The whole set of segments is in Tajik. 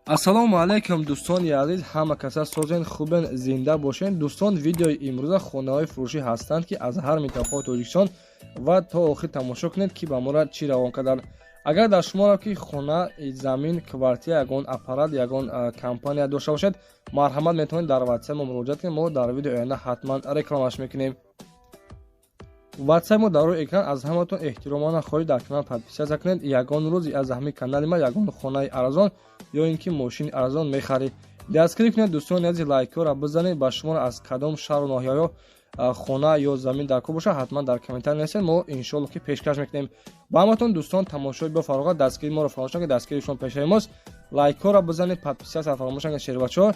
Ассалому алайкум, дӯстони азиз, ҳама каса созен, хубен, зинда бошен. Дӯстон, видеои имрӯза хонаҳои фурӯшӣ ҳастанд, ки аз ҳар минтақаи Тоҷикистон, ва то охир тамошо кунед, ки ба мора чӣ равон карданд. Агар дар шуморо ки хона, замин, квартира, ягон аппарат, ягон компания дошта бошед, марҳамат, метавонед дар ватсап мо муроҷиат кунед. Мо дар видеои оянда ҳатман рекламаш мекунем. Ватсап мо дар рӯи экран. Аз ҳаматон эҳтиромона хоҳиш, дар канал подписаться кунед. Ягон рӯз аз ҳамин канали ма ягон хонаи арзон ё ин ки мошини арзон мехаред. Дастгирӣ кунед, дӯстони азиз, лайкҳоро бизанед. Ба шуморо аз кадом шаҳру ноҳияҳо хона ё замин дар кор бошад, ҳатман дар комментар нависед, мо иншоалло ки пешкаш мекунем ба ҳаматон. Дӯстон, тамошои бо фароғат, дастгирии моро фаромӯш накунед, дастгирии шумо пешаи мост. Лайкҳоро бизанед, подписаться фаромӯш накунед. Шербачаҳо,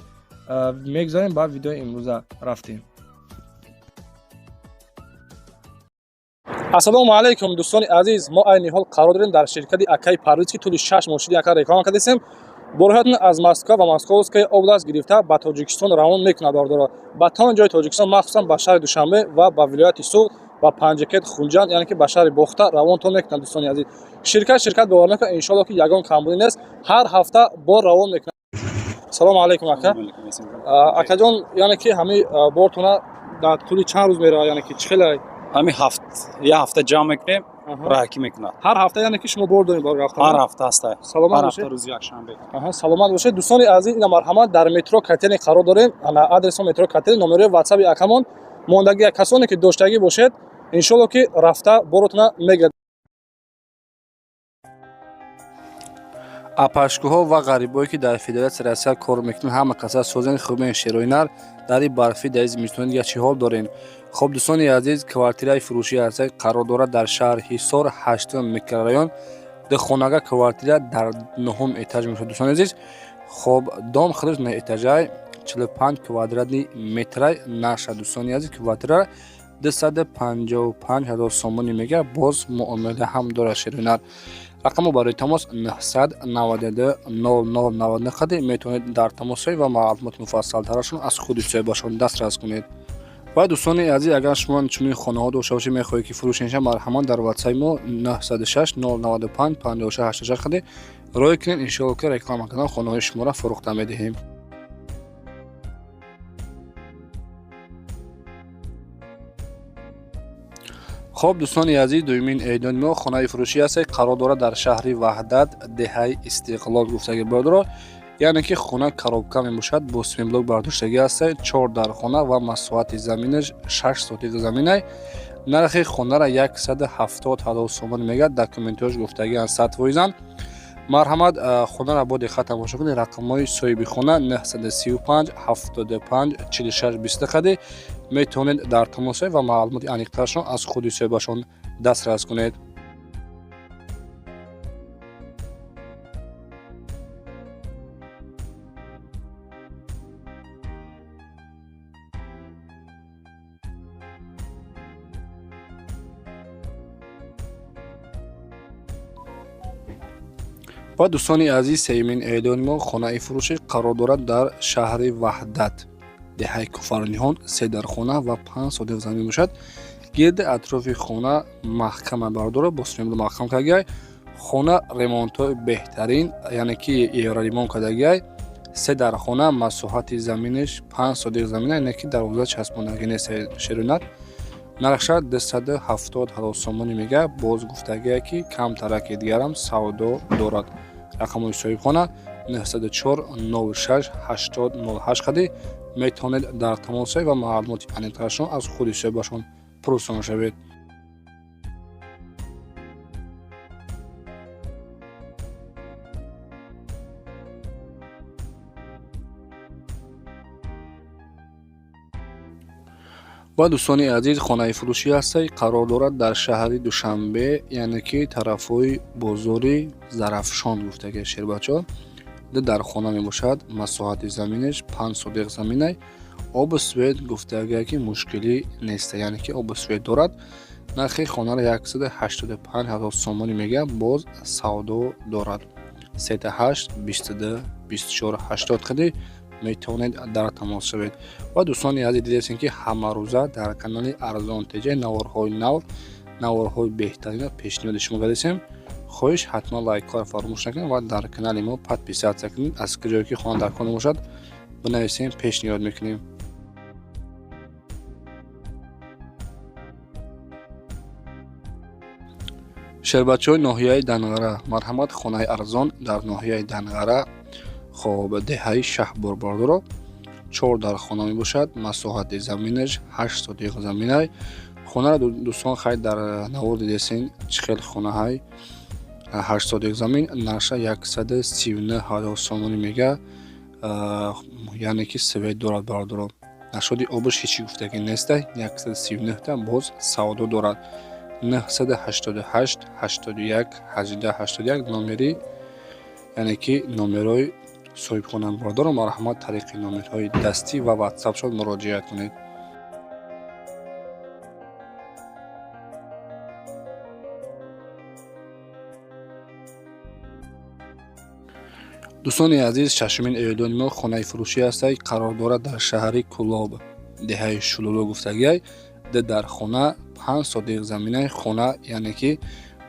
мегузарем ба видеои имрӯза, рафтем. Ассалому алайкум, дӯстони азиз. Мо айни ҳол қарор дорем дар ширкати акаи Парвиз, ки тӯли 6 моҳ шуди ака реклама кардесем. Борҳоятон аз Москва ва Московская область гирифта ба Тоҷикистон равон мекунад. Бардоро ба тамоми ҷои Тоҷикистон, махсусан ба шаҳри Душанбе ва ба вилояти Суғд, ба Панҷакент, Хунҷанд, яъне ки ба шаҳри Бохта равонтон мекунад. Дӯстони азиз, ширкат бовар накунад, иншоалло ки ягон камбудӣ нест, ҳар ҳафта бор равон мекунад. Салому алайкум, ака. Акаҷон, яъне ки ҳамин бортона дар тӯли чанд рӯз меравад, яъне ки чӣ хеле? Ҳамин ҳафт, як ҳафта ҷамъ мекунем, раҳакӣ мекунад. Ҳар ҳафта, яъне ки шумо бор доред бори рафтан? Ҳар ҳафта ҳаста. Саломат ҳар бошед. ҳафта, рӯзи якшанбе. Аҳа, саломат бошед. Дӯстони азиз, ина марҳамат, дар метро Котельный қарор дорем. Ана адреси метро Котельный, номерои ватсаби акамон мондагӣ. Касоне ки доштагӣ бошед, иншоалло ки рафта боротона мегирад. Апашкӯҳо ва ғарибое, ки дар Федератсияи Россия кор мекунанд, ҳама каса созен, хубен, шероинар дари барфӣ, дар зимистони дигар чӣ ҳол дорем? Хоб, дӯстони азиз, квартираи фурӯшӣ ҳаста, қарор дорад дар шаҳри Ҳисор, ҳаштум микрорайон, духонага квартира дар нуҳум этаж мешавад. Дӯстони азиз, хоб, дом худаш на этажай, 45 квадратный метрай наша. Дӯстони азиз, квартира 255 000 сомонӣ мега, боз муомила ҳам дорад. Шероинар, рақамо барои тамос 992 0099 қади, метавонед дар тамосҳои ва маълумоти муфассалтарашон аз худи соҳибашон дастрас кунед. Ва дӯстони азиз, агар шумо чунин хонаҳо дошта бошед, мехоҳед ки фурӯшенша, марҳамат, дар ватсаи мо 906 095 56 86 қади рой кунед. Иншоалло ки реклама кардан хонаҳои шуморо фурӯхта медиҳем. Хоб, дӯстони азиз, дуюмин эъдони мо хонаи фурӯшӣ аст, қарор дорад дар шаҳри Ваҳдат, деҳаи Истиқлол гуфтагӣ бодро, яъне ки хона коробка мебошад, бо семблок бардоштагӣ аст, чор дар хона ва масоҳати заминаш 6 сотик заминай. Нархи хонара 170 000 сомон мегӯяд, документҳош гуфтагианд 100%-анд. Марҳамат, хонара бо диққат тамошо кунед. Рақамҳои соҳиби хона 935 75 46 20 қади, метавонед дар тамосҳо ва маълумоти аниқтарашон аз худи соҳибашон дастрас кунед. Ва дӯстони азиз, сеюмин эълони мо хонаи фурӯшӣ қарор дорад дар шаҳри Ваҳдат, деҳаи Куфарниҳон, се дар хона ва 5 сотих замин бошад. Гирди атрофи хона маҳкама бардора, бо семблок маҳкам кардагиай. Хона ремонтҳои беҳтарин, яъне ки евроремонт кардагиай. Се дар хона, масоҳати заминаш 5 сотих замина, яъне ки дарвоза часпондагӣ нест. Шерунат, нархша 270 000 сомонӣ мега, боз гуфтагие ки камтараки дигарам савдо дорад. Рақамҳои соҳибхона 904 06 80 08 қади, метавонед дар тамосҳо ва маълумоти аниқтарашон аз худи соҳибашон пурсон шавед. Ва дӯстони азиз, хонаи фурӯшӣ ҳастай, қарор дорад дар шаҳри Душанбе, яъне ки тарафҳои бозори Зарафшон гуфтаги. Шербачо, ду дар хона мебошад, масоҳати заминаш 5 сотих заминай. Обу свет гуфтагие ки мушкилӣ неста, яъне ки обу свет дорад. Нархи хонаро 185 000 сомонӣ мегӯяд, боз савдо дорад. 38 22 24 80 қади метавонед дар тамос шавед. Ва дӯстони азиз, дидестем, ки ҳамарӯза дар канали Арзон ТЖ наворҳои нав, наворҳои беҳтарина пешниҳоди шумо кардесем. Хоҳиш, ҳатман лайкҳоро фаромӯш накунед ва дар канали мо подписаться кунед. Аз куҷое ки хона дар кор бошад, бинависем, пешниҳод мекунем. Шербачаҳои ноҳияи Данғара, марҳамат, хонаи арзон дар ноҳияи Данғара, хоб, деҳаи Шаҳбор, бародаро, 4 дар хона мебошад. Масоҳати заминаш 8 сотиқ заминай. Хонаро дӯстон хайр дар навор дидесен, чӣ хел хонаҳай. 8 сотиқ замин, нарша 139 ҳазор сомонӣ мега, яъне ки свет дорад, бародаро. Нашоди обаш ҳечи гуфтагӣ нестай, 139 та боз савдо дорад. 988 81 18 81 номери, яъне ки номерҳои соҳибхона, бародаро. Марҳамат, тариқи номерҳои дастӣ ва ватсапшон муроҷиат кунед. Дӯстони азиз, шашумин эълони мо хонаи фурӯшӣ ҳастай, қарор дорад дар шаҳри Кӯлоб, деҳаи Шулулу гуфтагиай. Д дар хона, 5 сотиқ заминаи хона, яъне ки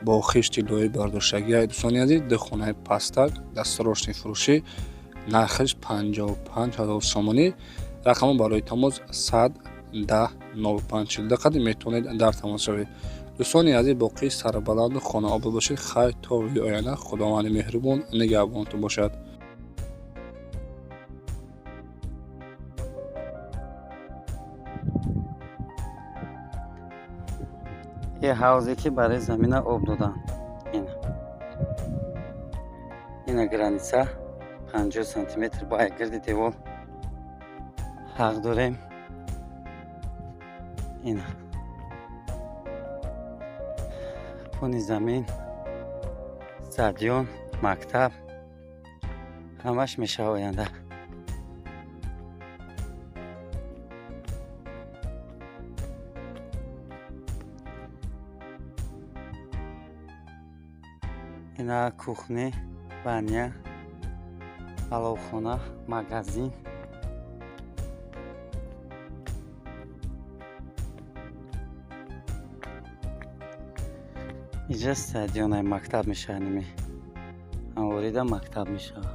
бо хишти лои бардоштагиай. Дӯстони азиз, ду хонаи пастак, дастрошни фурӯшӣ, нархаш 55 ҳазор сомонӣ. Рақамҳо барои тамос 110 05 42 қадр метавонед дар тамос шавед. Дӯстони азиз, боқӣ сарбаланду хонаобод бошед. Хайр то видеои оянда, Худованди меҳрубон нигаҳбонтон бошад. Е ҳавзе ки барои замина об доданд. Ина граница 50 сантиметр ба гирди девол ҳақ дорем. Ина пуни замин, стадион, мактаб ҳамаш мешава оянда. Ина кухни, баня, аловхона, магазин. Иҷа стадионай мактаб мешава, ними ҳамворида мактаб мешава.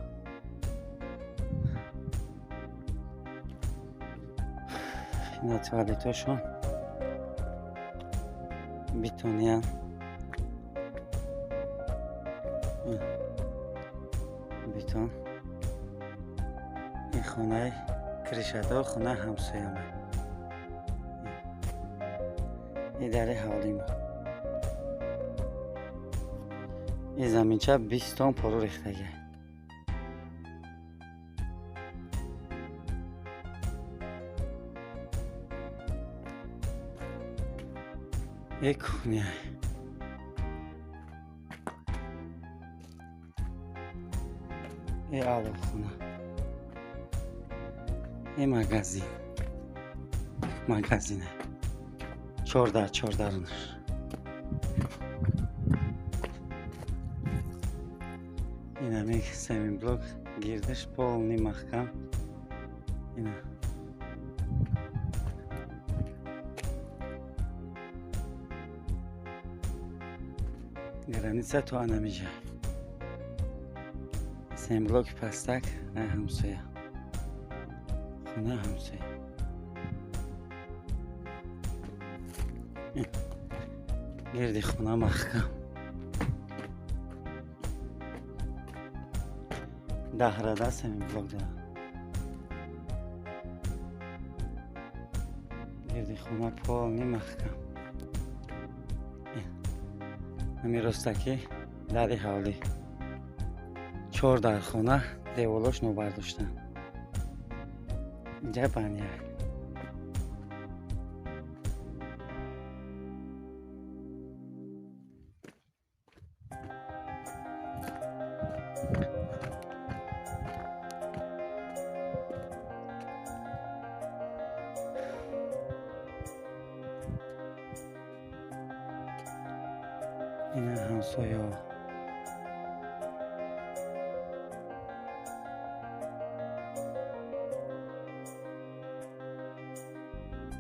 Ина туалетошон битониян. Битон. Ин хонаи кришадор, хонаи ҳамсояма. Ин дари ҳавлии мо. Ин заминча 20 тон пору рехтагиа. Е кухня. Е аловхона. Е магазин. Магазина. 4 чордарунаш. Инами семин блок гирдаш полный маҳкам. Ина граница то анамиҷа. Семин блоки пастак на ҳамсоя. Хона ҳамсоя. Гирди хона маҳкам. Даҳрада семин блок дорад. Гирди хона полный маҳкам. Ҳамин ростакӣ дари ҳавлӣ. 4 дар хона деволош нобардоштанд. Инҷа баня. Ина ҳамсоё.